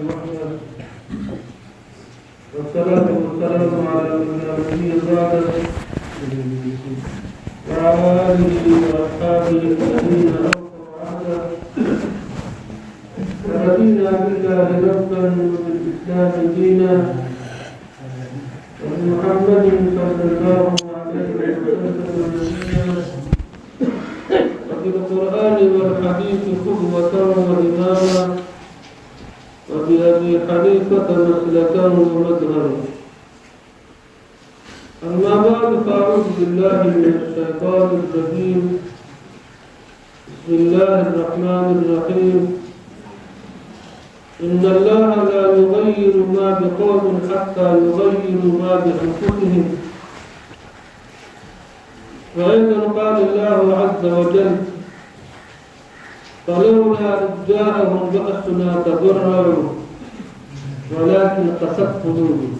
وحده، والصلاة والسلام على من لا نبي بعده وعلى آله وأصحابه الذين أوفوا عهده. ورضينا بالله ربا وبالإسلام دينا وبمحمد صلى الله عليه وسلم نبيا، وبالقرآن والحديث قدوة وإماما، وبأبي حنيفة مسلكا ومذهبا. أما بعد، فأعوذ بالله من الشيطان الرجيم. بسم الله الرحمن الرحيم. إن الله لا يغير ما بقوم حتى يغيروا ما بأنفسهم. وأيضا قال الله عز وجل: فلولا إذ جاءهم بأسنا تضرعوا ولكن قست قلوبهم.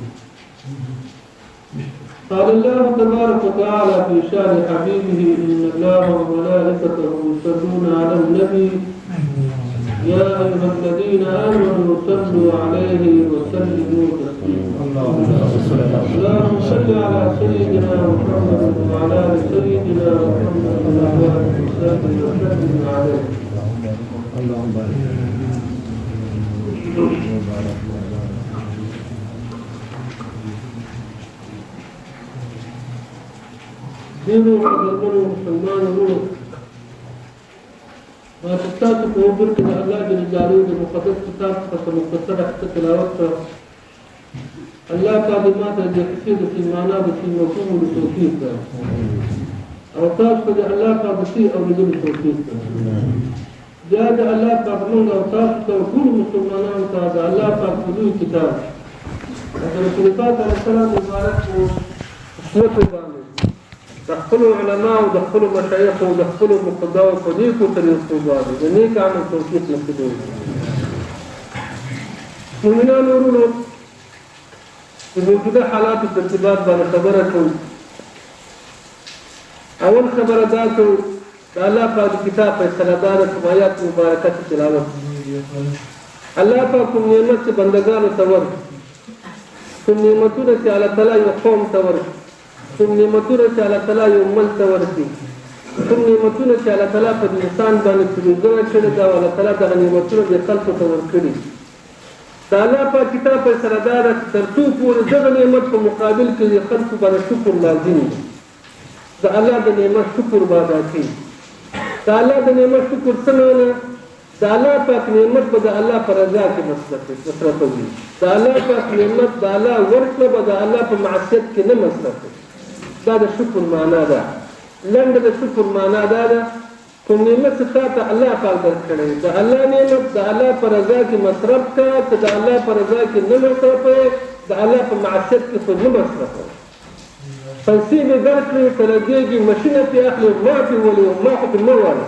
قال الله تبارك وتعالى في شأن حبيبه: إن الله وملائكته يصلون على النبي يا أيها الذين آمنوا صلوا عليه وسلموا تسليما. اللهم صل على سيدنا محمد وعلى آل سيدنا محمد وبارك وسلم وسلم عليه. اللهم بارك. ډېرو قدرمنو مسلمانو وروڼو، ما چې ستاسو په حضور کې د الله جل جلاله د مقدس کتاب څخه څه مختصره حصه تلاوت کړه. الله پاک دې ما ته د قصې د صحیح معنا د صحیح مفهوم د توفیق کړه او تاسو ته د الله پاک د صحیح اورېدلو توفیق کړه. بیا د الله پاک موږ او تاسو ته ټولو مسلمانانو ته د الله پاک په لوی کتاب او د رسول پاک علیه السلام مبارک په سنتو باندې د خپلو علماو، د خپلو مشایخو، د خپلو مقتداو په نیکو طریقو باندې د نیک عمل توفیق نصیب وکړي. مؤمنانو وروڼو، د موجوده حالاتو په ارتباط باندې خبره کوو. اول خبره دا کوو، د الله پاک د کتاب فیصله دا ده، کوم آیات مبارکه چې تلاوت، الله پاک کوم نعمت چې بندګانو ته ورکړي، کوم نعمتونه چې الله تعالی یو قوم ته ورکړي، کوم نعمتونه چې الله تعالی یو ملک ته ورکړي، کوم نعمتونه چې الله تعالی په انسان باندې پیرزونه کړې ده او الله تعالی دغه نعمتونه د خلکو ته ورکړي، د الله پاک کتاب فیصله دا ده چې تر څو پورې دغه نعمت په مقابل کې د خلکو باندې شکر لازم دی. د الله د نعمت شکر به ادا کوي. د الله د نعمت شکر څه معنی؟ د الله پاک نعمت به د الله په رضا کې مصرفوي. د الله پاک نعمت، د الله ورکړه به د الله په معصیت کې نه مصرفوي. دا د شکر معنا ده. لنډه د شکر معنا دا ده، کوم نعمت چې تا ته الله پاک درکړی، د الله نعمت د الله په رضا کې مصرف کړه. که د الله په رضا کې نه مصرفوې، د الله په معصیت کې خو نه مصرفوې. پیسې مې درکړې، ته لګېږي، مشینه پرې اخلې، ما پرې ولې، ما خو پرې مه واله.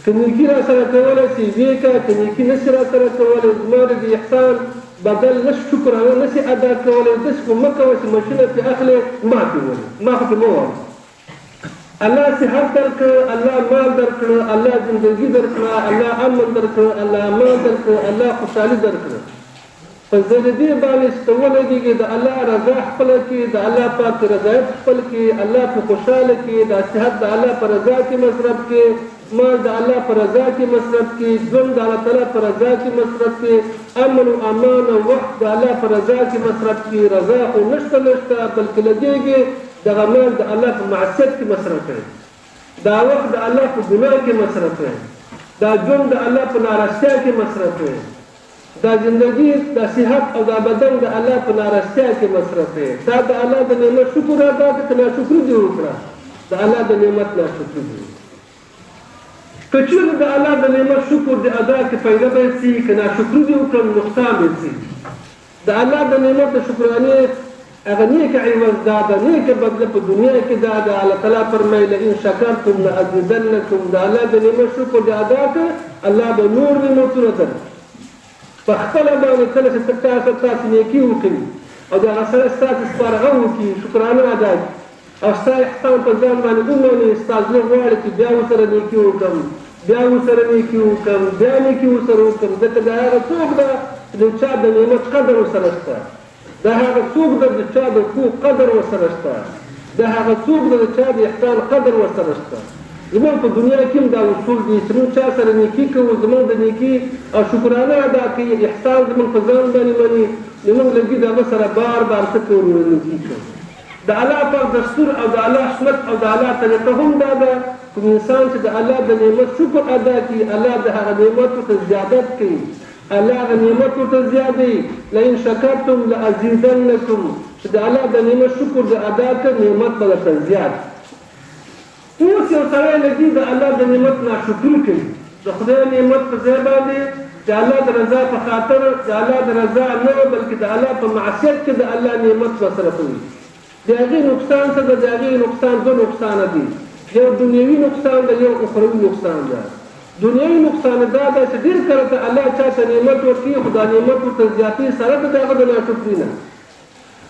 که نیکي را سره کولی سي ویې که، که نیکي نه سي را سره کولی، زما د دې احسان بدل نه شکرانه نه سي ادا کولی، داسې خو مه کوه چې مشینه پرې اخلې، ما پرې ولې، ما خو پرې مه واله. الله صحت درکړ، الله مال درکړ، الله زندګي درکړه، الله امن درکړ، الله امان درکړ، الله خوشحالي درکړه. په ځای د دې باندې چې ته ولګېږې، د الله رضا خپله کړې، د الله پاک رضایت خپل کړې، الله په خوشحاله کړې، دا صحت د الله په رضا کې مصرف کړې، مال د الله په رضا کې مصرف کړې، ژوند د الله تعالی په رضا کې مصرف کړې، امن او امان او وخت د الله په رضا کې مصرف کړې، رضا خو نشته نشته، بلکې لګېږې دغه مال د الله په معصیت کې مصرف کړې، دا وخت د الله په ګناه کې مصرف کړې، دا ژوند د الله په نارستیا کې مصرف کړې، دا زندګي، دا صحت او دا بدن د الله په نارستیا کې مصرف کړې. تا د الله د نعمت شکر ادا کړ که ناشکري دې وکړه؟ د الله د نعمت ناشکري دې وکړه. که چېرې د الله د نعمت شکر دې ادا کړي، فایده به یې څه وي؟ که ناشکري دې وکړه، نو نقصان به یې څه وي؟ د الله د نعمت د شکرانې هغه نیکه عوض دا ده، نیکه بدله په دنیا کې دا ده. الله تعالی فرمایي: لئن شکرتم لازیدنکم. د الله د نعمت شکر دې ادا کړ، الله به نور نعمتونه درکړي. په خپله باندې کله چې تاسو تاسو نیکي وکړي او د هغه سړی ستاسو سپارغه وکړي، شکرانه ادا کړي او ستا احسان په ځان باندې ومني، ستا زړه غواړي چې بیا ورسره نیکي وکړم، بیا ورسره نیکي وکړم، بیا نیکي ورسره وکړم، ځکه دا هغه څوک ده چې د چا د نعمت قدر ورسره شته، دا هغه څوک ده د چا د ښو قدر ورسره شته، دا هغه څوک ده د چا د احسان قدر ورسره شته. زموږ په دنیا کې هم دا اصول دي چې موږ چا سره نیکي کوو، زموږ د نیکي او شکرانه ادا کوي، احسان زموږ په ځان باندې مني، نو موږ لږي د هغه سره بار بار څه کوو؟ نیکي کوو. د الله پاک دستور او د الله سنت او د الله طریقه هم دا ده، کوم انسان چې د الله د نعمت شکر ادا کړي، الله د هغه نعمت ورته زیادت کوي، الله هغه نعمت ورته زیادوي. لئن شکرتم لازیدنکم، چې د الله د نعمت شکر د ادا کړ، نعمت به درته زیات. اوس یو سړی لږي د الله د نعمت ناشکري کوي، د خدای نعمت په ځای باندې د الله د رضا په خاطر، د الله د رضا نه بلکې د الله په معصیت کې د الله نعمت مصرفوي. د هغې نقصان څه ده؟ د هغې نقصان دوه نقصانه دي، یو دنیوي نقصان ده، یو اخروي نقصان ده. دنیوي نقصان دا ده چې ډېر کله ته الله چا ته نعمت ورکوي، خو دا نعمت ورته زیاتوي سره د هغه د ناشکري نه.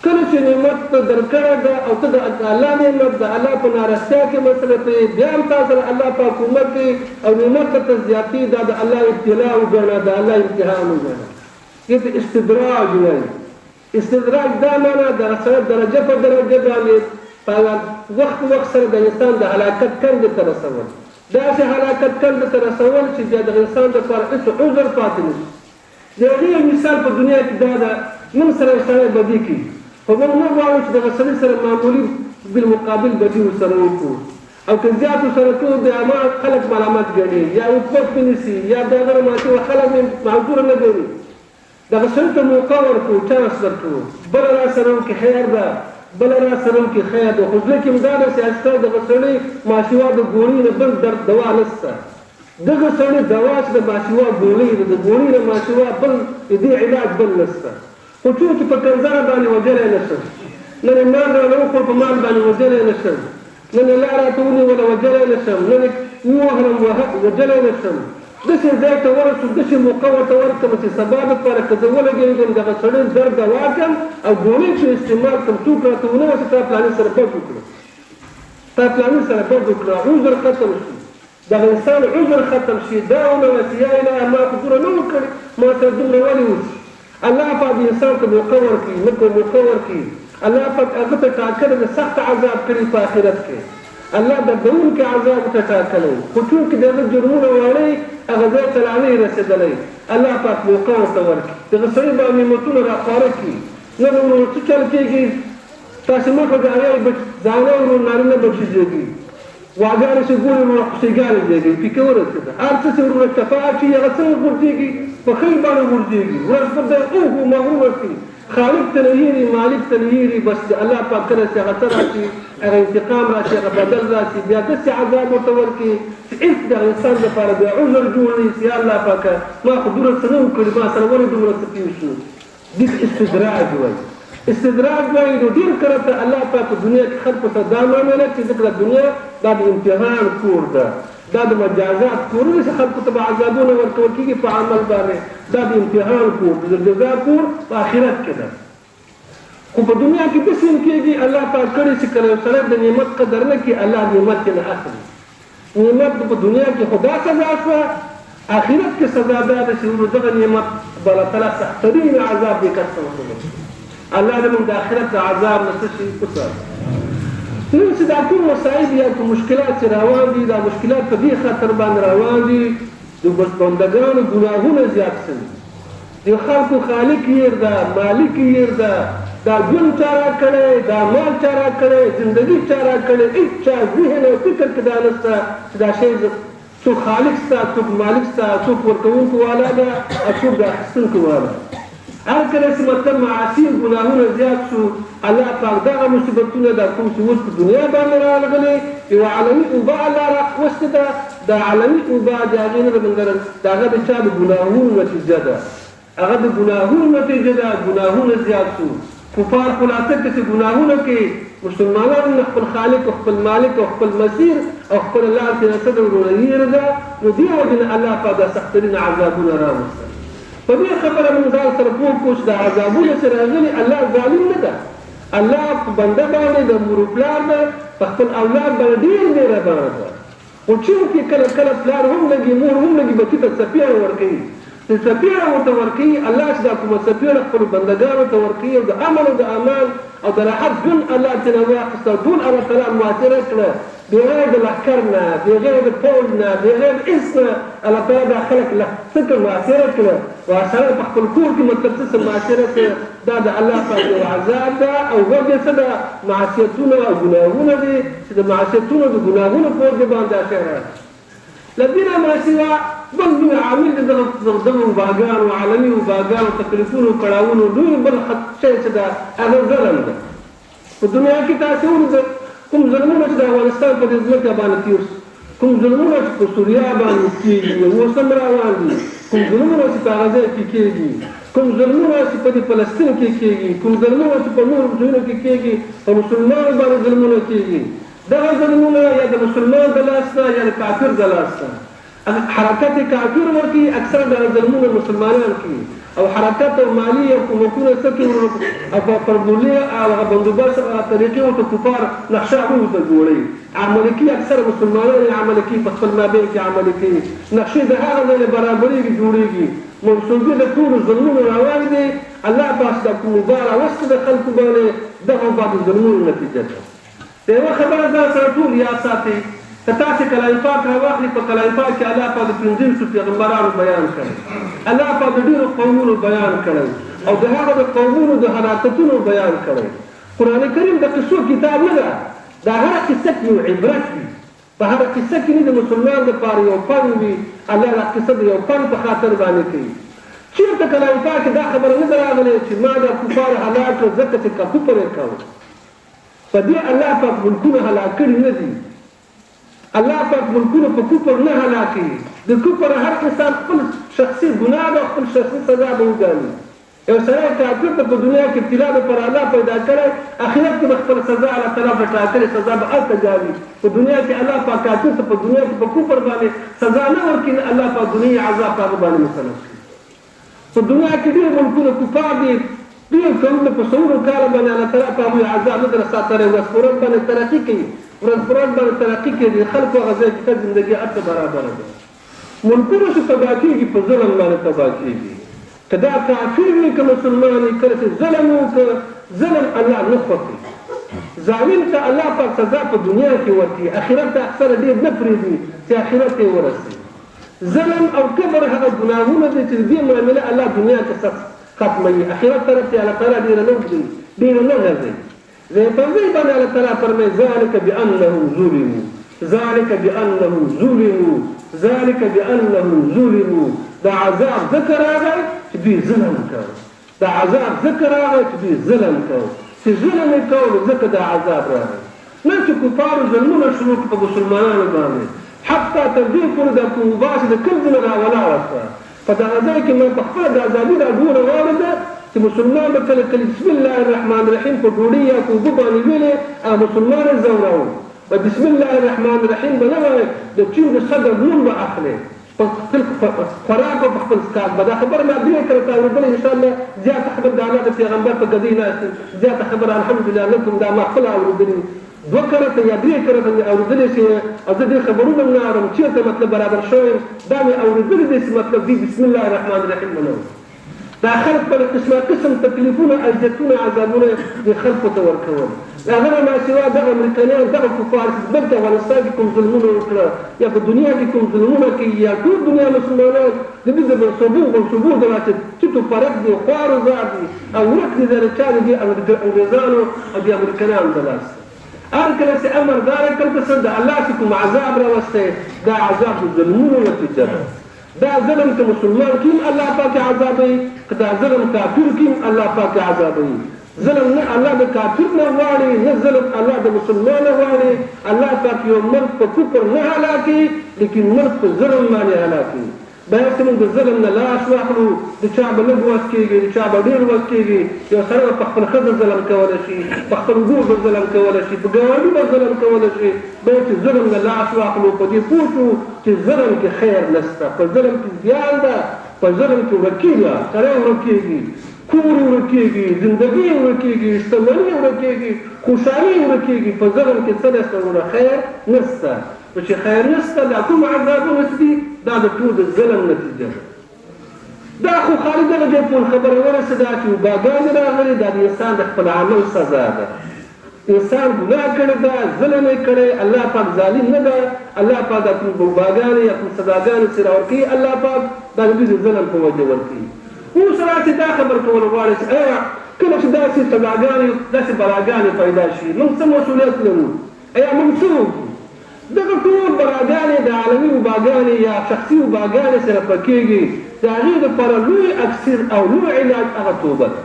کله چې نعمت ته درکړی ده او ته د الله نعمت د الله په نارستیا کې مصرفوې، بیا هم تا سره الله پاک کومک کوي او نعمت ورته زیاتوي، دا د الله ابتلا وګڼه، د الله امتحان وګڼه. دې ته استدراج وایي. استدراج دا معنا دغه سره درجه په درجه باندې په وخت وخت سره د انسان د هلاکت کندې ته رسول، داسې هلاکت کندې ته رسول چې بیا د انسان دپاره هېڅ عذر پاتې نه شي. د هغې یو مثال په دنیا کې دا ده، موږ سره یو سړی بدي کوي، خو موږ نه غواړو چې دغه سړي سره معمولي بالمقابل بدي ورسره وکړو، او که زیات ورسره کوو بیا ما خلک ملامت ګڼي، یا حکومت مې نیسي، یا د هغه ماتې خلک مې معذوره نه ګڼي. دغه سړي ته موقع ورکړو، چانس ورکړو، بله را سره وکړي خیر ده، بله را سره وکړي خیر ده، خو زړه کې هم دا ده چې هسته دغه سړي ماسیوا د ګوړۍ نه بل درد دوا نشته، دغه سړي دوا چې د ماسیوا ګوړۍ ده، د ګوړۍ نه ماسیوا بل د دې علاج بل نشته. خو چونکې په کنځره باندې وژلی نه شم، نن یې مال رانه وخوړ په مال باندې وژلی نه شم، نن یې لار راته ونیوله وژلی نه شم، نن یې ووهلم وژلی نه شم، داسې ځای ته ورسو، داسې موقع ورته ورکړم چې سبا دپاره که زه ولګېږم دغه سړي درد دوا کړم او ګوړۍ چې استعمال کړم، څوک راته ونه وایي چې تا پلاني سره بد وکړه، تا پلاني سره بد وکړه، عذر ختم شي، دغه انسان عذر ختم شي، دا ونه وایي چې یا اله ما خو دومره نه وو کړی، ما سره دومره ولې وشي. الله پاک انسان ته موقع ورکړي، نه که موقع ورکړي، الله پاک هغه ته ټاکلی د سخت عذاب کړي په آخرت کې، الله دردونکی عذاب ورته ټاکلی، خو چونکې د هغه جرمونه واړوي هغه ځای ته لا نه یې رسېدلی، الله پاک موقع ورته ورکړي، دغه سړي باندې نعمتونه راخواره کړي. نن ورور څه چل کېږي؟ تاسې مخه د هغې ځانه ورور نارینه بچي زېږوي، غواګانې چې ګوري وروره خوسیګانې زېږوي، پیکه ورسېده، هر څه چې وروره چپه اچوي هغه څنګه غورځېږي؟ په ښۍ باندې غورځېږي، ورځ په دی اوه مغروره شي، خالق ته نه هېري، مالک ته نه هېري، بس د الله پاک کله چې هغه څه راشي، هغه انتقام راشي، هغه بدل راشي، بیا داسې عذاب ورته ورکړي چې هېڅ دغه انسان دپاره بیا عذر جوړ نه شي، یا الله پاکه ما خو دومره څه نه وو کړي، ما سره ولې دومره څه پېښ شو؟ دې ته استدراج وایي. استدراج وایي. نو ډېر کله ته الله پاک په دنیا کې خلکو سره دا معامله چې ځکه دنیا دا د امتحان کور ده، دا د مجازات کور دی چې خلکو ته به عذابونه ورکول کېږي په عمل باندې، دا د امتحان کور دی، د جزا کور په آخرت کې ده. خو په دنیا کې داسې هم کېږي، الله پاک کړي چې کله یو سړی د نعمت قدر نه کړي، الله نعمت یې نه اخلي. نعمت په دنیا کې خو دا سزا شوه، آخرت کې سزا دا ده چې ورو دغه نعمت به الله تعالی سختترین عذاب دې کس ته ورکړي. الله دې موږ د آخرت د عذاب نه څه شي وساتي. نن چې دا کوم مصائب یا کوم مشکلات چې روان دي، دا مشکلات په دې خاطر باندې روان دي د بندګانو ګناهونه زیات شوي، د خلکو خالق یې ده، مالک یې ده، دا ژوند چا راکړی، دا مال چا راکړی، زندګي چا راکړې، هېڅ چا ذهن او فکر کې دا نشته چې دا شی څوک خالق شته، څوک مالک شته، څوک ورکوونکو والا ده او څوک د اخیستونکو والا. هر کله چې مطلب معاصي او ګناهونه زیات شو، الله پاک دغه مصیبتونه دا کوم چې اوس په دنیا باندې راغلې، یوه عالمي اوبه الله راوستې ده، دا عالمي اوبه د هغې نه ده مګر د هغه د چا د ګناهونو نتیجه ده، هغه د ګناهونو نتیجه ده. ګناهونه زیات شو، کفار خو لا څه چې ګناهونه کوي، مسلمانان نه خپل خالق او خپل مالک او خپل مسیر او خپل لار ترې څه ده وروره هېره ده. نو دې وجې نه الله پاک دا سختترین عذابونه راوستل. په دې خبره موږ ځان سره پوه کړو چې دا عذابونه چې راغلي، الله ظالم نه ده، الله په بنده باندې د مور و پلار ده، په خپل اولاد باندې ډېر مهربانه ده. خو چین کې کله کله پلار هم لګي، مور هم لګي، بچي ته څپېړه ورکوي. چې څپېړه ورته ورکوي، الله چې دا کومه څپېړه خپلو بندګانو ته ورکوي او د امن او د امان او د راحت ژوند الله ترې واخیست او ټول الله تعالی محاصره کړه، بغیر د لښکر نه، بغیر د پوځ نه، بغیر د هېڅ نه الله تعالی دا خلک څه کړه؟ محاصره کړه. او سره په خپل کور کې مطلب څه محاصره کړه. دا د الله پاک یو عذاب ده او وجه څه ده؟ معصیتونه او ګناهونه دي چې د معصیتونو د ګناهونو په وجه باندې دا شی راغی. له دې نه ماسوا بل لوی عامل د دغه وباګانو، عالمي وباګانو، تکلیفونو، کړاوونو لوی بل شی چې ده هغه ظلم ده. په دنیا کې تاسې ولیدل کوم ظلمونه چې د افغانستان په دې ځمکه باندې تېر شو، کوم ظلمونه چې په سوریا باندې کېږي اوس هم روان دي، کوم ظلمونه چې په هغه ځای کې کېږي، کوم ظلمونه چې په دې فلسطین کې کېږي، کوم ظلمونه چې په نورو ځایونو کې کېږي، په مسلمانو باندې ظلمونه کېږي. دغه ظلمونه یا د مسلمان د لاس نه یا د کافر د لاس نه، حرکت کافر ورکوي، اکثره دغه ظلمونه مسلمانان کوي او حرکت او مالي او کومکونه څه کوي او په فرمولې او هغه بندوبست هغه طریقې ورته کفار نقشه هغوی ورته جوړوي، عملي کوي. اکثره مسلمانان یې عملي کوي، په خپل مابین کې عملي کوي، نقشې د هغه ځای نه برابرېږي، جوړېږي. منصوبې د ټولو ظلمونو روان دي. الله پاک دا کوم وبا راوسته د خلکو باندې، دغه وبا د ظلمونو نتیجه ده. د یوه خبره ځان سره ټول یاد ساتئ، که تاسې کلام پاک راواخلي، په کلام پاک کې الله پاک د 25 پیغمبرانو بیان کړی، الله پاک د ډېرو قومونو بیان کړی او د هغه د قومونو د هلاکتونو بیان کړی. قرآن کریم د قصو کتاب نه ده، دا هره قصه کې یو عبرت وي، په هره قصه کې د مسلمان دپاره یو پند وي. الله دا قصه د یو پند په خاطر باندې کوي. چېرته کلام پاک کې دا خبره نه ده راغلې چې ما دا کفار هلاک کړل ځکه چې کفر یې کاوه. په دې الله پاک ملکونه هلاک کړي نه دي. الله پاک ملکونه په کفر نه هلاکوي. د کفر هر انسان خپل شخصي ګناه ده، خپل شخصي سزا به وګالي. یو سړی کافر ته په دنیا کې ابتلا ده پر الله پیدا کړی، اخرت کې به خپل سزا الله تعالی په ټاکلې سزا به هلته ګالي. په دنیا کې الله پاک کافر ته په دنیا کې په کفر باندې سزا نه ورکوي، نه الله پاک دنیايي عذاب په هغه باندې مسلط کړي. په دنیا کې ډېر ملکونه کفار دي، ډېر کلونه په سوونو کاله باندې الله تعالی په هغوی عذاب نه دی ساتلی. ورځ په ورځ باندې ترقي کوي، ورځ په ورځ باندې ترقي کوي، د خلکو هغه ځای کې ښه زندګي هر څه برابره ده. ملکونه چې تباه کېږي په ظلم باندې تباه کېږي، که دا کافر وي که مسلمان وي، کله چې ظلم وکړ، ظلم الله نه خوښوي. ظالم ته الله پاک سزا په دنیا کې ورکوي، اخرت ته اکثره ډېر نه پرېږدي چې اخرت ته یې ورسوي. ظلم او کبر هغه ګناهونه دي چې د دې معامله الله دنیا کې سخت ختموي، اخرت طرف ته الله تعالی ډېره نه اوږدوي، ډېره نه غځوي. ځای په ځای باندې الله تعالی فرمایي ذلک بأنهم ظلموا، ذلک بأنهم ظلموا، ذلک بأنهم ظلموا. دا عذاب ځکه راغی چې دوی ظلم کاوه، دا عذاب ځکه راغی چې دوی ظلم کاوه، چې ظلم یې کاوه نو ځکه دا عذاب راغی. نن چې کفارو ظلمونه شروع کړل په مسلمانانو باندې، حتی تر دې پورې دا کوم وبا چې د کوم ځای نه راولاړه شوه، په دغه ځای کې ما په خپله د ازادي راډیو نه واورېده چې مسلمان به کله کله بسم الله الرحمن الرحیم په ډوډۍ یا په اوبه باندې ویلې، هغه مسلمان یې ځوراوه، په بسم الله الرحمن الرحیم به نه وایې، د چین د صدر نوم به اخلې په خپل خوراک او په خپل څښاک به. دا خبره ما درې کرته اورېدلې، انشاءالله زیاته خبره د الله د پیغمبر په ګدۍ ناست یم، زیاته خبره الحمدلله نه کوم، دا ما خپله اورېدلې دوه کرته یا درې کرته مې اورېدلې چې او زه دې خبرونه هم نه اورم، چېرته مطلب برابر شوی یم، دا مې اورېدلې دي چې مطلب دوی بسم الله الرحمن الرحیم نه وایي. دا خلک په قسمه قسم تکلیفونه، اذیتونه، عذابونه دې خلکو ته ورکول. هغه نه ماسوا دغه امریکایان، دغه کفار چې دلته افغانستان کې کوم ظلمونه وکړه یا په دنیا کې کوم ظلمونه کوي، یا ټول دنیا مسلمانان د دې د منصوبو د لاسه تیتو فرق دي، خوار و زار دي او ورک دي د چا د دې انګریزانو او د امریکایانو د لاسه. هر کله چې امر دا کړ ته د الله چې کوم عذاب راوستی، دا عذاب د ظلمونو نتیجه ده. دا ظلم که مسلمان کیم الله پاک عذابوي، که دا ظلم کافر کیم الله پاک عذابوي. ظلم نه الله د کافر نه غواړي، نه ظلم الله د مسلمان نه غواړي. الله پاک یو ملک په کفر نه هلاکوي، لیکن ملک په ظلم باندې هلاکوي. باید چې موږ د ظلم نه لاس واخلو. د چا به لږ وس کېږي، د چا به ډېر وس کېږي. یو سړی به په خپل ښځه ظلم کولی شي، په خپل ورور به ظلم کولی شي، په ګاونډي به ظلم کولی شي. باید چې ظلم نه لاس واخلو، په دې پوه شو چې ظلم کې خیر نشته، په ظلم کې زیان ده، په ظلم کې ورکي ده، سړی ورکېږي، کور ورکېږي، زندګي ورکېږي، شتمني ورکېږي، خوشحالي ورکېږي. په ظلم کې څه نشته وروره، خیر نشته. نو چې خیر نشته، دا کوم عذابونه چې دي دا د ټول د ظلم نتیجه ده. دا خو خالي دغه ځای پورې خبره ورسېده چې وباګانې راغلې، دا د انسان د خپل عمل سزا ده. انسان ګناه کړې ده، ظلم یې کړی، الله پاک ظالم نه ده. الله پاک دا کوم وباګانې یا کوم سزاګانې چې راورکوي، الله پاک دا د دوی د ظلم په وجه ورکوي. اوس راسې دا خبر کول غواړي چې ایا کله چې داسې سزاګانې داسې بلاګانې پیدا شي، موږ څه مسؤلیت لرو؟ ایا موږ څه وکړو؟ دغه ټول بلاګانې د عالمي وباګانې یا شخصي وباګانې سره پکېږي، د هغې دپاره لوی اکثیر او لوی علاج هغه توبه ده.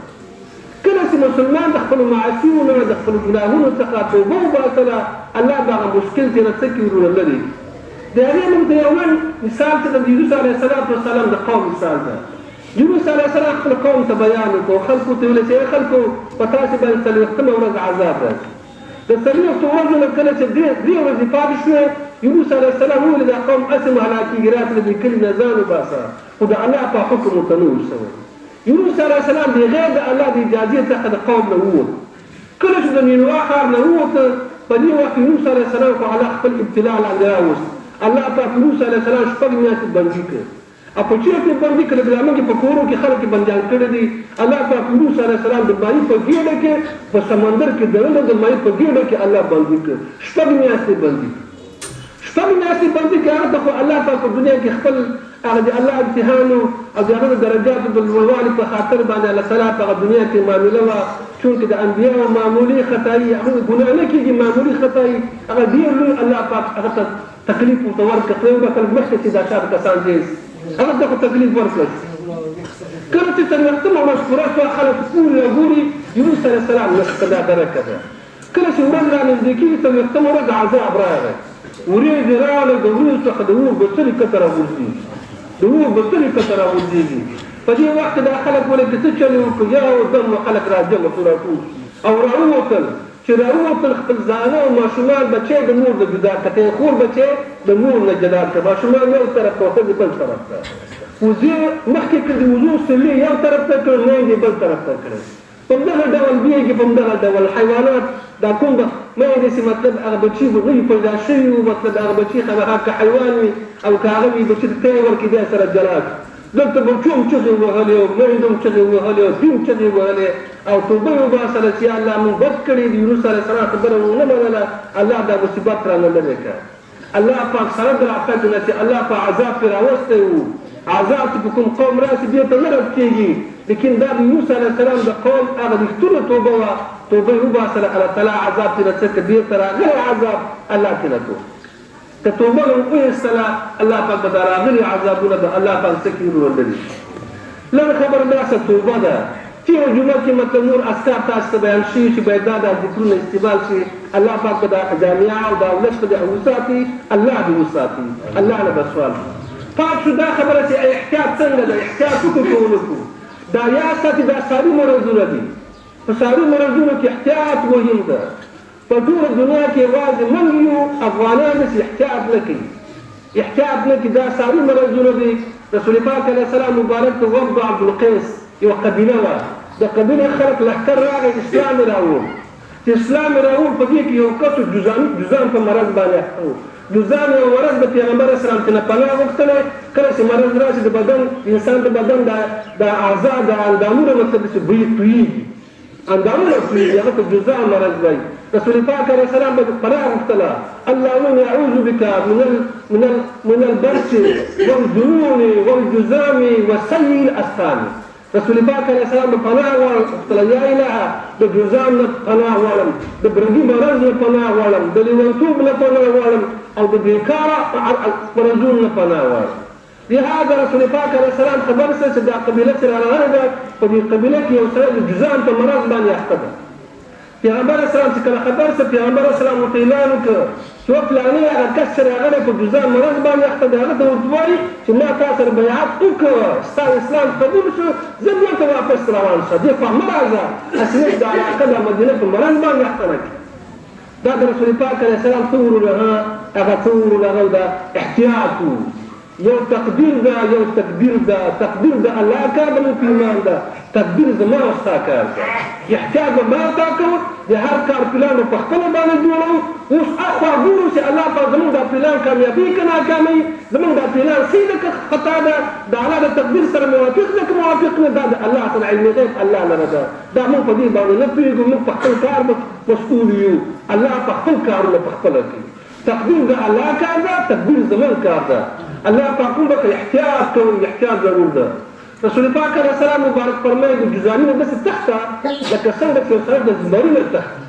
کله چې مسلمان د خپلو معاصیو نه، د خپلو ګناهونو څخه توبه وباسله، الله به هغه مشکل ترې څه کړي وروڼه لرې کړي. د هغې موږ ته یو لنډ مثال چې د یونس علیه السلام د قوم مثال ده. یونس علیه السلام خپل قوم ته بیان وکړو، خلکو ته ویل چې ای خلکو، په تاسې باندې څلوېښتمه ورځ عذاب راځي. د څلوېښتو ورځو نه کله چې درې ورځې پاتې شوې، یونس علیه السلام وویل دا قوم هسې هم هلاکېږي، راته له دې کلي نه ځان وباسه، خو د الله په حکم ورته نه و شوی. یونس علیه السلام بغیر د الله د اجازې څخه د قوم نه ووت. کله چې د نینوا ښار نه ووت، په دې وخت یونس علیه السلام خو الله خپل ابتلا لاندې راوست. الله پاک یونس علیه السلام شپږ میاشتې بندي کړ. او په چېرته یې بندي کړل؟ بیا موږ په کورو کې خلک یې بندیان کړي دي. الله پاک یونس علیه السلام د ماهي په ګېډه کې، په سمندر کې دننه د ماهي په ګېډه کې الله بندي کړ. شپږ میاشتې بندي کړ. شپږ میاشتې بندي کړ. هغه ته خو الله پاک په دنیا کې خپل هغه د الله امتحان او د هغه د درجاتو د لوړوالي په خاطر باندې الله تعالی په هغه دنیا کې معامله وه. چونکې د انبیاو معمولي خطایي، هغه ګناه نه کېږي، معمولي خطایي هغه ډېر لوی الله پاک هغه ته تکلیف ورته ورکړ. خدای وبخښل مخکې چې دا چا کسان جایز هغه ته خو تکلیف ورکړل. کله چې څلوېښتمه ورځ پوره شوه، خلک پورې راګوري، یونس علیه السلام نشته، دا درکه ده. کله چې ورځ رانږدې کېږي، څلوېښتمه ورځ عذاب راغی، ورېځې راغلې، د ورېځو څخه د اور بڅري کته راغورځېږي، د اور بڅري کته راغورځېږي. په دې وخت کې دا خلک ولې څه چلې وکړو، یو دم خلک راجمع شو، راټول او راووتل. چې راووتل خپل ځانه او ماشومان بچی د مور نه جدا کړه، خور بچی د مور نه جدا کړه، ماشومان یو طرف ته او ښځې بل طرف ته، وزې مخکې کړې، د وزو سلې یو طرف ته کړې، میندې بل طرف ته کړې. په همدغه ډول بیږي، په همدغه ډول حیوانات دا کوم به میندې چې مطلب هغه بچي به نه وي پیدا شوي وو، مطلب هغه بچي خامخا که حیوان وي او که هغه وي، بچي ته تی ورکړي، بیا سره جلا کړي. دلته بچو هم چغې وهلې او میندو هم چغې وهلې او دوی هم چغې وهلې او توبه یې وباسله چې یا الله موږ بد کړي د یونس علیه السلام خبره مو ونه منله، الله دا مصیبت رانه لرې کړه. الله پاک سره د راتګ نه چې الله په عذاب پرې راوستی و، عذاب چې په کوم قوم راسي بېرته نه رد کېږي، لیکن دا د یونس علیه السلام د قوم هغه رښتونې توبه وه، توبه یې وباسله، الله تعالی عذاب ترې نه څه کړ، بېرته راغلی عذاب الله ترې نه کړو. که توبه مو وایستله، الله پاک به دا راغلي عذابونه به الله پاک څه کړي وروڼه لري. لنډه خبره دا څه توبه ده. تېره جمعه کې مطلب نور اذکار تاسو ته بیان شوي چې باید دا دا ذکرونه استعمال شي. الله پاک به دا جامعه او دا ولس به دې وساتي، الله دې وساتي، الله نه به سوال پاک شو. دا خبره چې احتیاط څنګه ده، احتیاط وکړو که ونه کړو، دا یاد ساتي دا ساري مرضونه دي. په ساري مرضونو کې احتیاط مهم ده. په ټوله دنیا کې یوازې موږ یو افغانان چې احتیاط نه کوي، احتیاط نه کوي. دا ساري مرضونه دي. رسول پاک علیه السلام مبارک ته وفد عبدالقیس یوه قبیله وه، د قبیلې خلک لښکر راغی، اسلام یې راوړ. چې اسلام یې راوړ، په دې کې یو کس جزام په مرض باندې اخته و. جزام یو مرض د پیغمبر اسلام ته نه پناه غوښتلی. کله چې مرض راشي د بدن، انسان د بدن د اعضا د اندامونه مطلب چې بوی تویېږي، اندامونه تویېږي، هغه ته جزام مرض وایي. رسول پاک علیه السلام به پناه غوښتله، اللهم انی اعوذ بک من البرص والجنون والجزام وسیء الاسقام. رسول پاک علیه السلام به پناه غوښتله، یا اله د جزام نه پناه غواړم، د برګي مرض نه پناه غواړم، د لیونتوب نه پناه غواړم او د بېکاره مرضونو نه پناه غواړم. لهذا رسول پاک علیه السلام خبر سه چې دا قبیله چې راغلې ده، په دې قبیله کې یو سړی د جزام په مرض باندې اخته ده. پیغمبر اسلام چې کله خبر سه، پیغمبر اسلام ورته اعلان وکړ چې وه فلاني هغه کس چې راغلی په جزام مرض باندې اخته دی، هغه ته ورته وایي چې ما تا سره بیعت وکړ، ستا اسلام قبول شو، زه بېرته واپس روان شه، دې خوا مه راځه، هسې نه چې د علاقه د مدینه په مرض باندې اخته نه کړي. دا د رسول پاک علیه السلام څه وروڼه، هغه څه وروڼه، هغه د احتیاط و. یو تقدیر ده، یو تدبیر ده. تقدیر د الله کار ده، موږ په ایمان ده. تدبیر زما او ستا کار ده. احتیاط به ما تا کوو، د هر کار پلان به په خپله باندې جوړوو. اوس اخوا ګورو چې الله پاک زموږ دا پلان کامیابي که ناکامي، زموږ دا پلان صحیح ده که خطا ده، د الله د تقدیر سره موافق ده که موافق نه، دا د الله سره علم غیب الله لره ده. دا موږ په دې باندې نه پوهېږو. موږ په خپل کار مسؤول یو، الله په خپل کارونه په خپله کوي. تقدیر د الله کار ده، تدبیر زموږ کار ده. الله پاک موږ به احتیاط کوو، احتیاط ضرور ده. رسول پاک علیه السلام مبارک فرمایي د جزامي نه داسې تښته لکه څنګه چې یو سړی د زمري نه تښتي.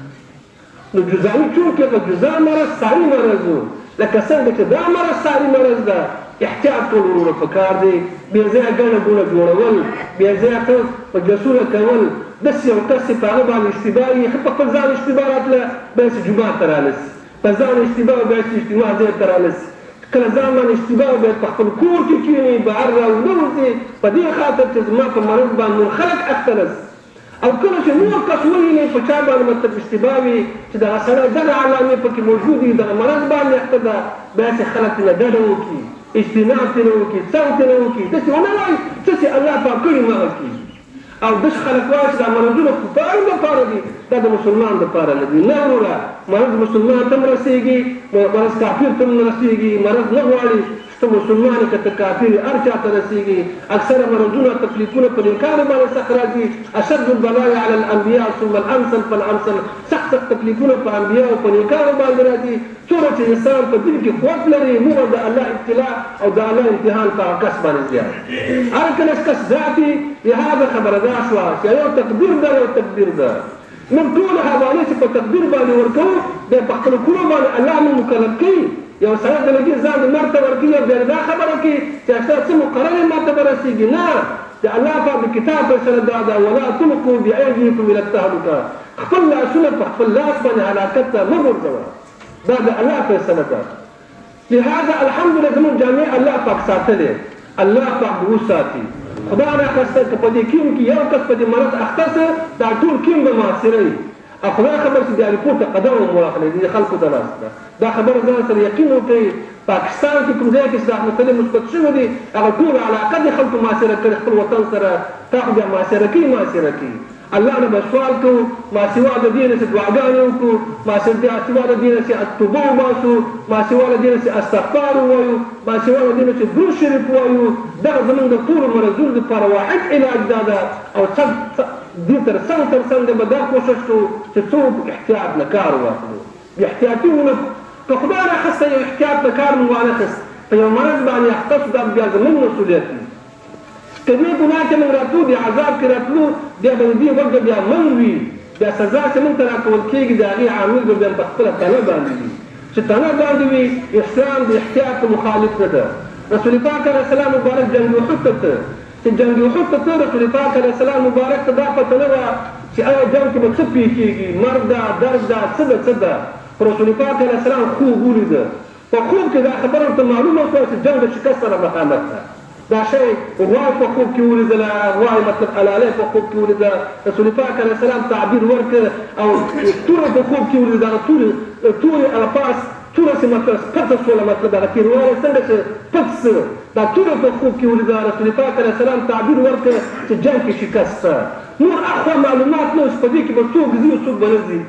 نو جزامي چونکې هغه جزام مرض ساري مرض و، لکه څنګه چې دا مرض ساري مرض ده، احتیاط کول وروره پکار دی. بې ځایه ګڼه ګوڼه جوړول، بې ځایه مجلسونه کول، داسې یو کس چې په هغه باندې اشتباه وي، ښه په خپل ځان اشتباه راتله، بیا چې جومات ته رانه سي، په ځان اشتباه بیا چې اجتماع ځای ته رانه سي، کله ځان باندې اشتباه باید په خپل کور کې کښېني، بهر راونه وځي، په دې خاطر چې زما په مرض باندې نور خلک اخته نه سي. او کله چې نور کس وویني په چا باندې مطلب اشتباه وي چې دغه سړی دغه علامې پکې موجود وي، دغه مرض باندې اخته ده، بیا چې خلک ترې ډډه وکړي، اجتناب ترې وکړي، څنګ ترې وکړي، داسې ونه وایي څه چې الله پاک کړي مغه کېږي. او داسې خلک وایي چې دا مرضونه کفارو دپاره دي، دا د مسلمان دپاره نه دي. نه وروره، مرض مسلمان ته هم رسېږي، مرض کافر ته هم رسېږي. مرض نه غواړي چې ته مسلمان یې که ته کافر یې، هر چا ته رسېږي. اکثره مرضونه تکلیفونه په نیکانو باندې سخت راځي. اشد البلايا على الانبیاء ثم الامثل فالامثل، سخت سخت تکلیفونه په انبیاء او په نیکانو باندې راځي. څومره چې انسان په دین کې قوت لري، هومره د الله ابتلا او د الله امتحان په هغه کس باندې زیات، هر کله چې کس زیات وي. لهذا خبره دا شوه چې یو تقدیر ده، یو تدبیر ده. موږ ټول حوالې چې په تقدیر باندې ورکوو، بیا په خپلو کړو باندې الله موږ مکلف کوي. یو سړی د لږې ځان د مرګ ته ورکوي او بیا دا خبره کوي چې اکثره څه مقرر یې ماته به رسېږي. نه، د الله پاک د کتاب فیصله دا ده، ولا تلقوا بأیدیکم الی التهلکة، خپل لاسونه په خپل لاس باندې هلاکت ته مه غورځوه. دا د الله فیصله ده. لهذا الحمدلله زموږ جامعه الله پاک ساتلې، الله پاک دې وساتي. خدای ناخواسته که په دې کیم کې یو کس په دې مرض اخته سه، دا ټول کیم به محاصره وي. او خدای خبر چې بیا رپورټ ته قدم هم واخلي د خلکو د لاس نه. دا خبره ځان سره یقین وکړئ. پاکستان کې کوم ځای کې چې دا مسلې مثبت شوي دي، هغه ټول علاقه د خلکو محاصره کړې خپل وطن سره. تا خو بیا محاصره کوي، محاصره کوي. الله نه به سوال کوو، ما سوا د دې نه چې دعاګانې وکړو، ما سوا د دې نه چې توبه وباسو، ما سوا د دې نه چې استغفار ووایو، ما سوا د دې نه چې درود شریف ووایو. دغه زمونږ د ټولو مرضونو دپاره واحد علاج دا ده. او دې تر څنګ تر څنګ به دا کوشش کوو چې څوک احتیاط نه کار واخلو، بې احتیاطي ونه کړو. که خدای راخسته یو احتیاط نه کار مونږ وانخیست، په یو مرض باندې اخته شو، دا بیا زمونږ مسؤلیت وي. که دې ګناه کې مونږ راتلو، دې عذاب کې راتلو، بیا به د دې وجه بیا مونږ وي. بیا سزا چې مونږ ته راکول کېږي، د هغې عامل به بیا په خپله تنه باندې وي. چې تنه باندې وي، اسلام د احتیاط مخالف نه ده. رسول پاک علیه السلام مبارک جنګ احد ته ته، چې جنګ احد ته ته، رسول پاک علیه السلام مبارک ته دا پته نه وه چې آیا جنګ کې به څه پېښېږي، مرګ ده، درد ده، څه ده څه ده. خو رسول پاک علیه السلام خوب ولیده، په خوب کې دا خبره ورته معلومه شوه چې جنګ د شکست سره مخامخ ده. دا شی غوا په خوب کې ولیدله، غوا یې مطلب حلالی په خوب کې ولیده. رسول پاک علیه السلام تعبیر ورکړ او توره په خوب کې ولیده، دغه تورې تورې هغه پاس توره چې مطلب پڅه شوله، مطلب دغه تیروالی څنګه چې پڅ سو، دا توره په خوب کې ولیده. رسول پاک علیه السلام تعبیر ورکړ چې جنګ کې شکست ده. نور اخوا معلومات نه و چې په دې کې به څوک ځي او څوک به نه ځي،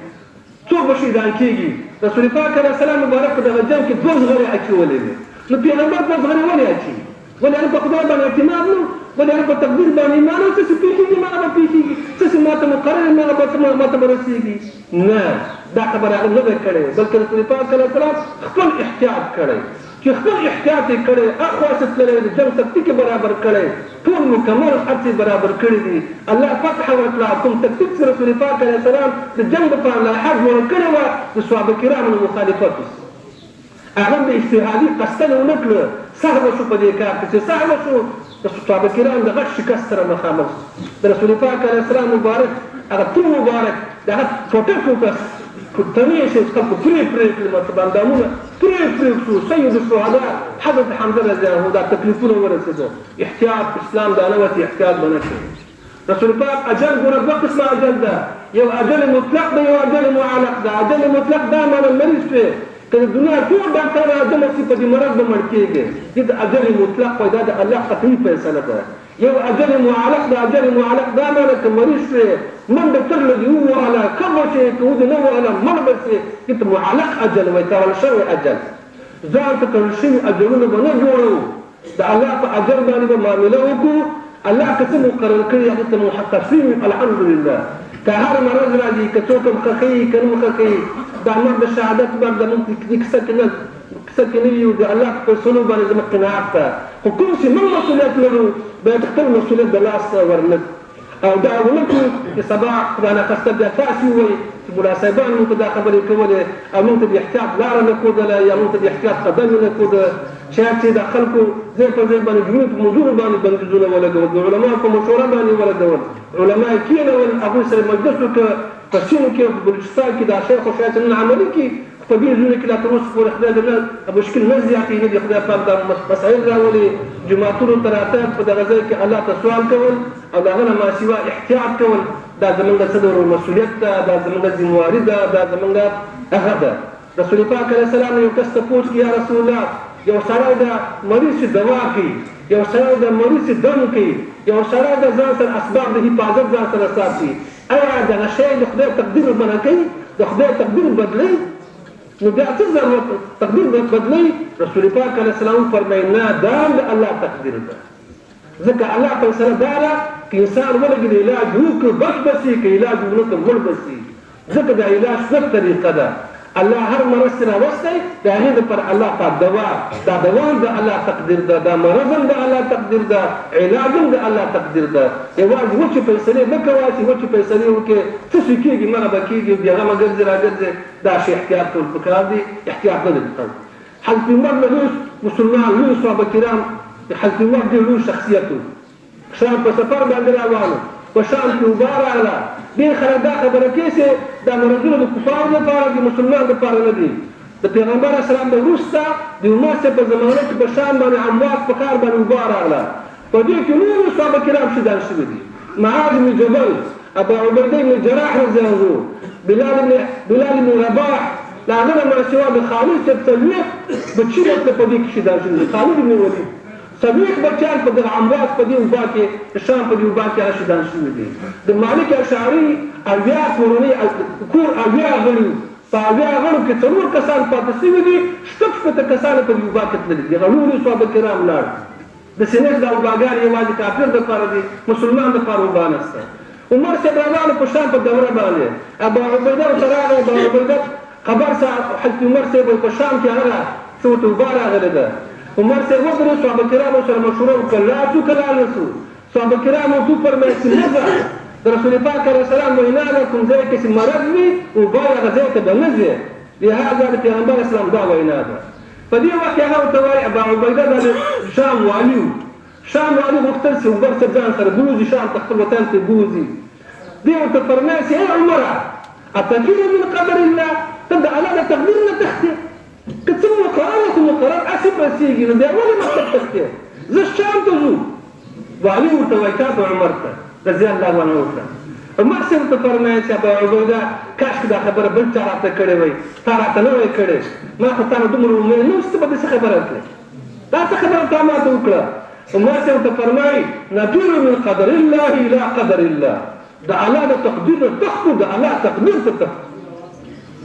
څوک به شهیدان کېږي. رسول پاک علیه السلام مبارک په دغه جنګ کې دوه زغرې اچولې وې. نو پیغمبر دوه زغرې ولې اچوي؟ ولې هغه په خدای باندې اعتماد نه و؟ ولې هغه په تقدیر باندې ایمان نه و؟ څه چې پېښېږي ما به پېښېږي، څه چې ماته مقرر ما به ماته به رسېږي. نه، دا خبره هغه نه ده کړې، بلکې رسول پاک علیه السلام خپل احتیاط کړی. چې خپل احتیاط یې کړی، اخوا څه تللی، د جنګ تکتیک یې برابر کړی، ټول مکمل هر څه یې برابر کړي دي. الله فتح ورکړه. کوم تکتیک چې رسول پاک علیه السلام د جنګ دپاره لایحه جوړه کړې وه، د صحابه کرامو نه مخالفت وشو. هغه د اجتهادي قصدن ونه کړه، سهوه شو په دې کار کې. چې سهوه شو، د صحابه کرام د غټ شکست سره مخامخ شو. د رسول پاک علیه السلام مبارک هغه تور مبارک د هغه ټوټه ټوټه تنې شي چې خلکو پرې پرې کړل، مطلب اندامونه پرې پرې شو. سید الشهدا حضرت حمزه رضی الله عنه دا تکلیفونه ورسېده. احتیاط اسلام دا نه وه چې احتیاط به نه کوي. رسول پاک اجل ګوره دوه قسمه اجل ده، یو اجل مطلق ده، یو اجل معلق ده. اجل مطلق دا معنی مریض شوې، که د دنیا ټول ډاکټر راجمع شي په دې مرض به مړ کېږي. دې ته اجل مطلق وایي، دا د الله قطعي فیصله ده. یو اجل معلق د اجل معلق دا معنی که مریض شوې منډه تر لږې ووهله ښه به شې، که ودې نه وهله مړ به شې، دې ته معلق اجل وایي، تړل شوی اجل. ځان ته تړل شوي اجلونه به نه جوړوو، د الله په اجل باندې به معامله وکړو. الله که څه مقرر کړي هغې ته مو تسلیم یو، الحمدلله. که هر مرض راځي، که څوک هم ښه که نه ښه کوي، دا مرګ د شهادت مرګ ده، موږ دې کیسه کې نه کیسه کې نه یو، د الله په فیصلو باندې زموږ قناعت ده. خو کوم چې موږ مسؤلیت لرو باید خپل مسؤلیت د لاسه ورنه او دا ونه کړو چې سبا خدای ناخواسته بیا تاسې ووایئ چې ملا صاحبان موږ ته دا خبرې کولې او موږ ته د احتیاط لاره نه ښودله یا موږ ته د احتیاط قدم یې نه ښوده. شاید چې د خلکو ځای په ځای باندې جمعې په لمونځونو باندې بندیزونه ولګول، د علماو په مشوره باندې ولګول، علما یې کېنول، هغوی سره مجلس وکړ. په سیمو کې په بلوچستان کې دا شی خو شاید چې نن عملي کړي، خو په دې ځایونو کې لا تر اوسه پورې خدای دې نه مشکل نه زیاتوي، نه دې خدای پاک دا مسایل راولي. جوماتونو ته راتګ په دغه ځای کې الله ته سوال کول او د هغه نه ماسوا احتیاط کول، دا زمونږ څه ډول مسؤلیت ده، دا زمونږ ذمهواري ده، دا زمونږ هغه ده. رسول پاک علیه السلام یو کس تپوس کړي، یا رسول الله یو سړی ده مریض چې دوا کوي، یو سړی ده مریض چې دم کوي، یو سړی ده ځان سره اسباب د حفاظت ځان سره ساتي، ایا دغه شی د خدای تقدیر منع کوي؟ د خدای تقدیر بدلوي؟ نو بیا څه ضرورت تقدیر بدلوي؟ رسول پاک علیه السلام وفرمایي نه، دا هم د الله تقدیر ده، ځکه الله فیصله دا ده که انسان ولګي د علاج وکړو بچ به سي، که علاج ونه کړو مړ به سي، ځکه د علاج څه طریقه ده. الله هر مرض چې راوستی د هغې دپاره الله پاک دوا، دا دوا هم د الله تقدیر ده، دا مرض هم د الله تقدیر ده، علاج هم د الله تقدیر ده. یوازې وچې فیصلې مه کوه چې وچې فیصلې وکړې څه شي کېږي مغه به کېږي، بېغمه ګرځې راګرځې. دا شی احتیاط کول پکار دي، احتیاط نه دی پکار. حضرت عمر له لوی مسلمان لوی صحابه کرام، حضرت عمر ډېر لوی شخصیت و. شام په سفر باندې روان و، په شام کې وبا راغله. ډېر خلک دا خبره کوي چې دا مرضونه د کفارو لپاره دي، مسلمان لپاره نه دي. د پیغمبر اسلام به وروسته د عمر صاحب په زمانه کې په شام باندې امواس په ښار باندې وبا راغله. په دې کې نور صحابه کرام شهیدان شوي دي، معاذ بن جبل، ابا عبیده بن جراح رضی الله عنه، بلال بن رباح، له هغه نه ماسوا د خالد صاحب 40 بچي ورته په دې کې شهیدان شوي دي. خالد بن ولید 40 بچیان په دغه امواس په دې وبا کې، شام په دې وبا کې هغه شهیدان شوي دي. د مالک اشعري 70 کورنۍ کور 70 غړي، په 70 غړو کې 4 کسان پاتې شوي دي، 66 کسان په دې وبا کې تللي دي. هغه نور صحابه کرام لاړ. د سینې دا وباګانې یوازې کافر دپاره دي، مسلمان دپاره وبا نشته. عمر صاحب روان په شام په دوره باندې، ابا عبیده ورته راغی. ابا عبیده خبر سه حضرت عمر صاحب په شام کې هغه څه ورته وبا راغلې ده. عمر صاحب ودرېد، صحابه کرامو سره مشوره وکړه، لاړ شو که لاړ نه شو؟ صحابه کرامو ورته وفرمیل چې مه ځه، د رسول پاک علیه السلام وینا ده کوم ځای کې چې مرض وي وبا هغه ځای ته به نه ځې، لهذا د پیغمبر اسلام دا وینا ده. په دې وخت کې هغه ورته وایي، ابا عبیده دا د شام والي و، شام والي غوښتل چې عمر صاحب ځان سره بوځي شام ته، خپل وطن ته بوځي. دی ورته فرمایي چې ای عمره، اتفر من قدر الله، ته د الله د تقدیر نه تښتې؟ که څه مقرر خو مقرر هسې رسېږي، نو بیا ولې مکتب تښتې؟ زه شام ته ځو. والي ورته وایي چا ته؟ عمر ته رضی الله عنه ورته. عمر صاحب ورته فرمایي چې ابا عبیده، کاشکې دا خبره بل چا راته کړې وای، تا راته نه وای کړې، ما خو تا نه دومره امید نه و چې ته به داسې خبره کړې، دا څه خبره تا ما ته وکړه؟ عمر صاحب ورته فرمایي نفر من قدر الله الى قدر الله، د الله د تقدیر نه تښتو، د الله تقدیر ته تښتو،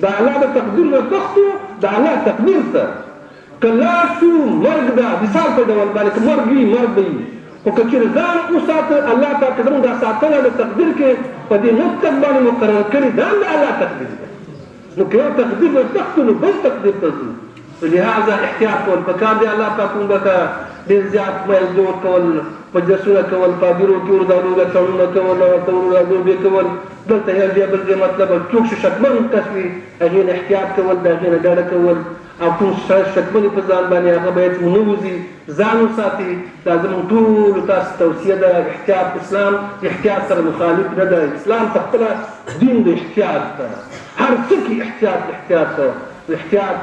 د الله د تقدیر نه تښتو، د الله تقدیر ته. که لاړ شو مرګ ده، مثال په ډول باندې که مرګ وي مرګ به وي، خو که چېرې ځان وساته الله پاک زموږ دا ساتنه د تقدیر کې په دې نطق باندې مقرر کړې، دا هم د الله تقدیر ده. نو که یو تقدیر نه تښتو نو بل تقدیر ته ځو. لهذا احتیاط کول پکار دی. الله پاک موږ ته ډېر زیات میل جوړ کول، مجلسونه کول، پابیرو کې ورته لوګه تړونه کول او ورته لوبې کول، دلته یو ځای بل ځای مطلب څوک چې شکمن کس وي هغې نه احتیاط کول، د هغې نه ډډه کول، او کوم شکمنې په ځان باندې هغه باید ونه وځي، ځان وساتي. دا زموږ ټولو تاسو توصیه ده. احتیاط، اسلام احتیاط سره مخالف نه ده، اسلام په خپله دین د احتیاط ده، هر څه کې احتیاط احتیاط ده. احتیاط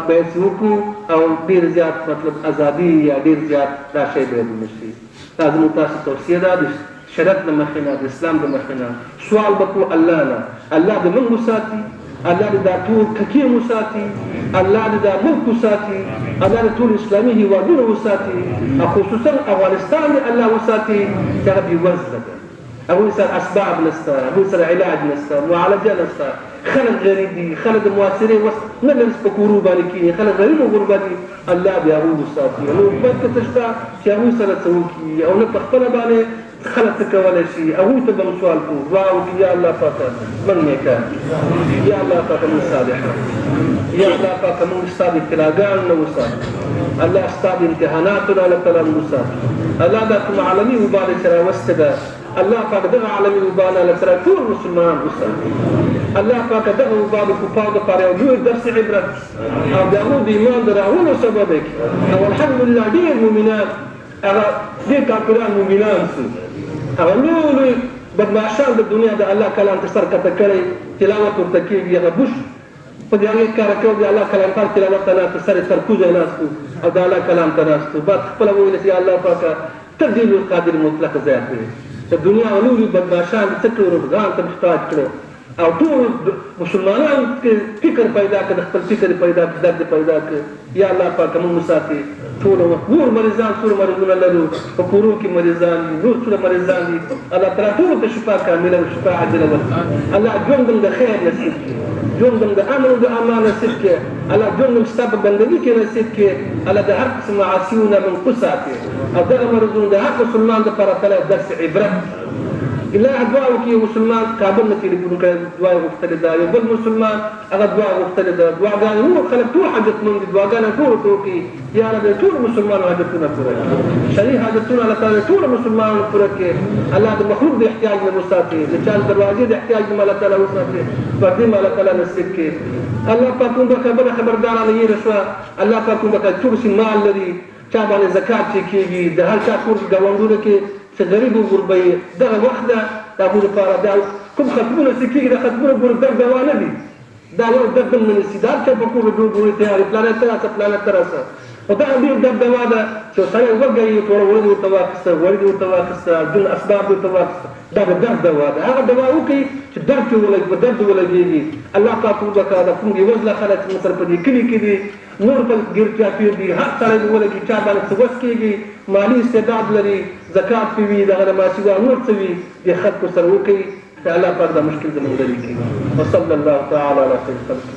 باید چې وکړو او ډېر زیات مطلب ازادي یا ډېر زیات دا شی باید ونه شي. دا زموږ تاسو توصیه ده د شریعت له مخې نه، د اسلام د مخې نه. سوال به کوو الله نه، الله دې موږ وساتي، الله دې دا ټول ککې وساتي، الله دې دا ملک وساتي، الله دې ټول اسلامي هیوادونه وساتي، او خصوصا افغانستان دې الله وساتي چې هغه بېوزله ده، هغوی سره اسباب نشته، هغوی سره علاج نشته، معالجه نشته، خلک غریب دي، خلک د معاصرې وس نه لري چې په کورو باندې کښېني، خلک غریب او غربه دي. الله دې هغوی وساتي. نو حکومت که څه شته چې هغوی سره څه وکړي او نه په خپله باندې خلک څه کولی شي، هغوی ته به هم سوال کوو، دعا وکړي، یا الله پاکه موږ نیکان کړي، یا الله پاکه موږ صالحان کړي، یا الله پاکه موږ ستا د ابتلاګانو نه وساتي، الله ستا د امتحاناتو نه الله تعالی موږ وساتي. الله دا کوم عالمي وبا دی چې راوستې ده، الله پاک دغه عالمي وبا نه الله تعالی ټول مسلمانان وساتي. الله پاک دغه وبا د کفارو دپاره یو لوی درس عبرت او د هغو د ایمان د راوړلو سبب یې کړي. او الحمدلله ډېر مؤمنان، هغه ډېر کافران مؤمنان سو، هغه لوی لوی بدمعشان د دنیا د الله کلام ته سر کته کړی، تلاوت ورته کېږي. هغه بوش په دې هغې کار کوي، د الله کلام پاک تلاوت ته ناست، سر یې سرکوزی ناست او د الله کلام ته ناست. بعد خپله وویل چې یا الله پاکه ته دې لوی قادر مطلق ذات دی، د دنیا لوی لوی بدمعشان دې څه کړو، ځان ته محتاج کړو او ټول مسلمانان کې فکر پیدا کړ، د خپل فکر پیدا کړ، درد پیدا کړ. یا الله پاک موږ وساتي ټول وخت. نور مریضان څومره مرضونه لرو، په کورو کې مریضان دي، نور څومره مریضان دي، الله تعالی ټولو ته شفا کامله او شفا عاجله ورکړي. الله ژوند هم د خیر نصیب کړي، ژوند هم د امن او د امان نصیب کړي، الله ژوند هم ستا په بندګي کې نصیب کړي. الله د هر قسم معاصیو نه موږ وساتي او دغه مرضونه د هر مسلمان دپاره تعالی درس عبرت. الله دعا وکړي. یو مسلمان کابل نه ټلیفون کړی، دعا یې غوښتلې ده، یو بل مسلمان هغه دعا غوښتلې ده، دعاګانې نور خلک ټول حاجتمند دي، دعاګانې ټولو ته وکړي. یا رب ټول مسلمانو حاجتونه پوره کړي، شرعي حاجتونه الله تعالی ټولو مسلمانانو پوره کړي. الله د مخلوق د احتیاج نه وساتي، د چا د دروازې د احتیاج نه الله تعالی وساتي، پردې الله تعالی نصیب کړي. الله پاک موږ خبره خبردارانه یې رسوه. الله پاک موږ څوک چې مال لري، چا باندې زکات چې کېږي، د هر چا کور کې ګاونډونه کې چې غریب او غربه یې، دغه وخت ده د هغوی لپاره دا کوم ختمونه چې کېږي، دا ختمونه ګوره درد دوا نه دي، دا یو درد هم نه نیسي. د هر چا په کور کې جوړ جوړې تیارې، پلانی ته راسه، پلانی ته راسه، خو دا ډېر درد دوا ده چې یو سړی وږی یې، توره وړۍ ورته واخیسته، غوړي دې ورته واخیسته، ځینې اسباب دې ورته واخیسته، دا د درد دوا ده. هغه دوا وکړي چې درد پرې ولګي، په درد ولګېږي. الله پاک وبخښه دا کوم بېوزله خلک چې موږ سره په دې کلي کې دي، نور په ګیر چاپېر دي، هر سړی دې ولګي، چا باندې څه وس کېږي، مالي استعداد لري، زکات پرې وي، دغه نه ماسیوا نور څه وي، دې خلکو سره وکړي چې الله پاک دا مشکل زموږ لرې کړي. وصلی الله تعالی علی خیر خلقه.